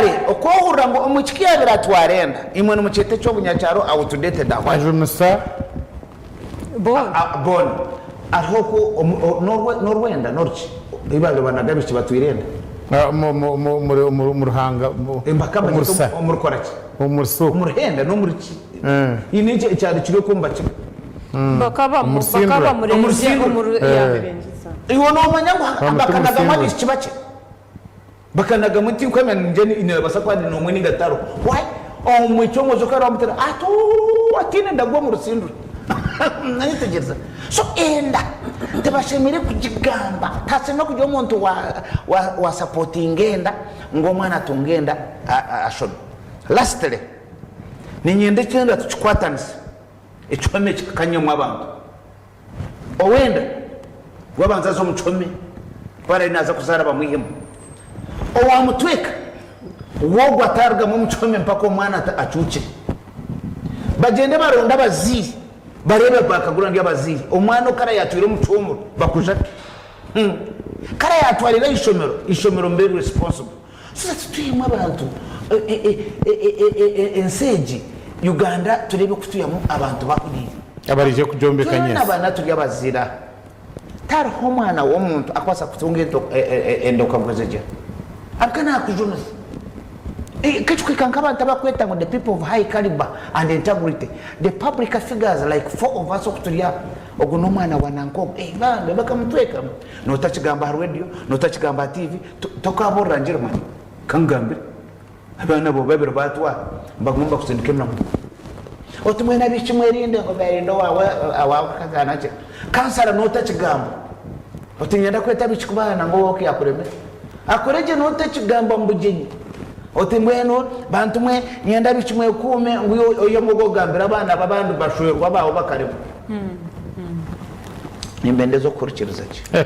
Kare oku ohurira ngu omwishiki yaabaire atwara enda, imwe nimukyeta eky'obunyakyaro outdated ahwaki? Ajumisa. Boona. Boona. Hariho oku n'orwenda n'oruki ei baabaire banaga abaishiki batwire enda? Omu ruhanga, omu rusa. Omu rukora ki? Omu rusa okwo. Omu ruhenda n'omuri ki? Haine ekyaro kiri okwo nibakiga. Bakaba Omu rusindura. Omu rusindura. Iwe noomanya ngu bakanagamu abaishiki bakye? Bakanagamu tinkuhamya ningye nibabasa kuba ni nomwe ninga tariho why omwishiki omwojo ku araba amutera ati ooh atiine ndagwa omu rusindura nayetegyereza so enda tibashemereire kugigamba tihashemereire kugira omuntu wa wa wa sapotinga enda ngu omwana atunge enda ashome lastly niinyenda ekyenda tukikwatanise ekihome kikakanyemu abantu. Ow'enda we abanza aze omu kihome, ku araabe naaza kuzaara bamwihemu. Owaamutweka we ogwo ataarugamu omu kihome mpaka omwana acuukire. Bagyende baronde abazaire bareebe baakagura ndi abazaire omwana oku araabe yaatwire omu kihuumuro bakujate. Ku araabe yaatwarire aha ishomero, eishomero mube responsible so that twihemu abantu ensi egi Uganda tureebe ku twihamu abantu bahuriire. Abaraije kugyombeka Twena nyensi. bana turi abazira. Tariho omwana w'omuntu akubaasa kutunga enda okagwejegyera. Ahabw'okuba nakujumisa. Nk'ekikuhika nk'abantu abakweta ngu the people of high caliber and integrity, the public figures like four of us oku turi aha, ogu n'omwana wa nanka ogu, eh bambi bakamutweka. Notakigamba aha radio, notakigamba aha TV, tokaburira ngiri manya. Kangugambire. Abaana bo babiri baatwara, nibaguma nibakutsindika eminwa. Oti mwena abaishiki mwerinde ngu berinde owaawe owaawe akazaana gye. Kansara nootakigamba. Oti niinyenda kweta abaishiki kubaana ngu owaawe ku yaakuremire. Akore gye nootakigamba omu bugyenyi. Oti mbwenu bantu mwe niinyenda abaishiki mwekuume ngu iwe obe ogambire abaana b'abandi bashwerwa abaawe bakaremwa. Nimbendeza okuhurikiriza gye.